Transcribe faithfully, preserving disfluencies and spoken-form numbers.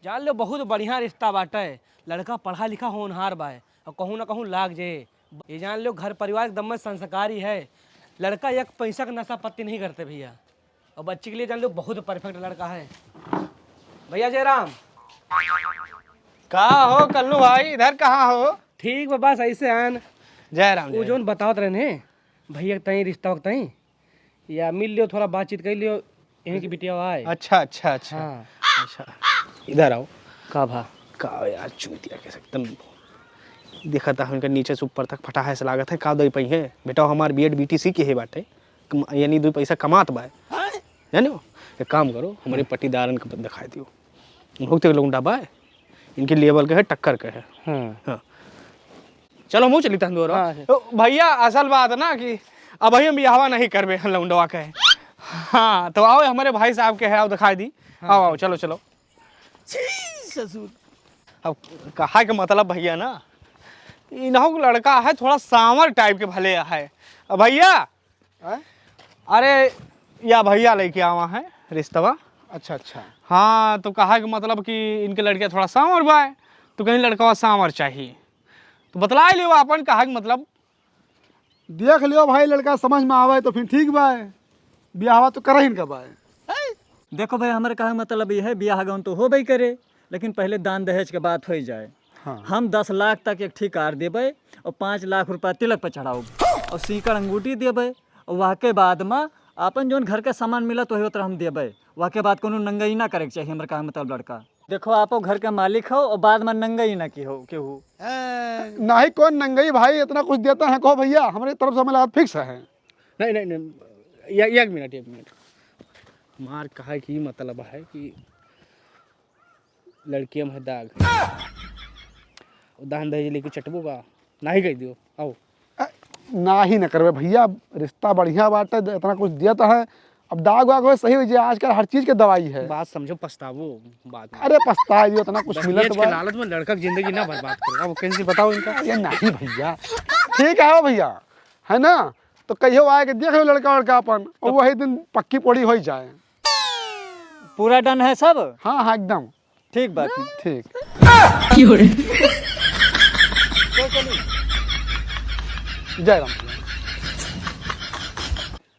जान लो, बहुत बढ़िया रिश्ता बाटे। लड़का पढ़ा लिखा होनहार बाय और कहूँ ना कहूँ लाग जे। ये जान लो, घर परिवार एकदम में संस्कारी है। लड़का एक पैसा का नशा पत्ती नहीं करते भैया। और बच्ची के लिए जान लो, बहुत परफेक्ट लड़का है। भैया जयराम। का हो कल्लू भाई, इधर कहाँ हो? ठीक बा, बस ऐसे आन। जयराम, वो जयराम। जौन बतावत रहे ने भैया के तई, रिश्ता के तई, या मिल लियो, थोड़ा बातचीत कर लियो, यहीं की बिटिया आए। अच्छा, अच्छा, अच्छा। हाँ। अच्छा, इधर आओ। का भा? का यार, चूतिया के एकदम देखा था, उनका नीचे से ऊपर तक फटा है, ऐसा लागत है का दई पई है। बेटा हमार बीएड बीटीसी के है बाटे, कम-, यानी दो पैसा कमात बा। जानो, एक काम करो, हमारे हाँ। पट्टीदारन के दिखाई दियो, बहुत लौंडा बा, इनके लेवल के है, टक्कर के है। हाँ। हाँ। चलो, मुँह चली तहन दोरो। हाँ, अच्छा। तो भैया, असल बात ना कि अबही हम बियाहवा नहीं करबे, हम लौंडवा के। हाँ, तो आओ, हमारे भाई साहब के है, आओ, दिखाई दी। हाँ। आओ, आओ, चलो, चलो। छी, ससुर। अब कहा के मतलब भैया ना, इन्हों लड़का है, थोड़ा सांवर टाइप के भले है। अब भैया, हैं? अरे, या भैया लेके आवा है रिश्तवा। अच्छा, अच्छा। हाँ, तो कहा के मतलब कि इनके लड़के थोड़ा सांवर बा है, तो कहीं लड़कवा सांवर चाहिए, तो बतला लियो आपन, कहा के मतलब। देख लियो भाई, लड़का समझ में आवे तो फिर ठीक बा, बियाहवा तो करहिन का बा। देखो भाई, हमारे कहा मतलब ये है, बियाह गौन तो होबे करे, लेकिन पहले दान दहेज के बात हो जाए। हाँ। हम दस लाख तक एक ठी कार देबे और पाँच लाख रुपया तिलक पे चढ़ाओ और सीकड़ अंगूठी देबे और वह के बाद में आपन जौन घर के सामान मिलत वही उतर हम देबे। वह के बाद कोनो नंगई ना करे के चाहिए, हमारे कहा मतलब लड़का। देखो, आपो घर के मालिक हो और बाद में नंगई ना की हो केहू। नहीं, कौन नंगई भाई, इतना कुछ देता है, कहो भैया, हमारे तरफ से हमें लागत फिक्स है। नहीं, नहीं, नहीं, या-, एक मिनट, एक मिनट। हमार कहे की मतलब है कि लड़किया में दाग है। दान दहेज लेके चटबो का? नाही कह दियो, आओ। अ, नाही न करबे भैया, रिश्ता बढ़िया बाटे, इतना कुछ देता है, अब दाग वाग हो सही हो जाए, आजकल हर चीज के दवाई है। बात समझो, पछतावो बाद में। अरे पछताए दियो, इतना कुछ दहेज मिलत के बा। लालच में लड़का की जिंदगी ना बर्बाद करो। अब कैसे बताओ इनका? अरे नहीं भैया, ठीक है हो भैया, है ना? तो कहियो आए के देख लो लड़का वड़का अपन, और तो वही दिन पक्की पोड़ी हो जाए। पूरा डन है सब? हाँ, हाँ, एकदम। ठीक बात है। ठीक। जय राम।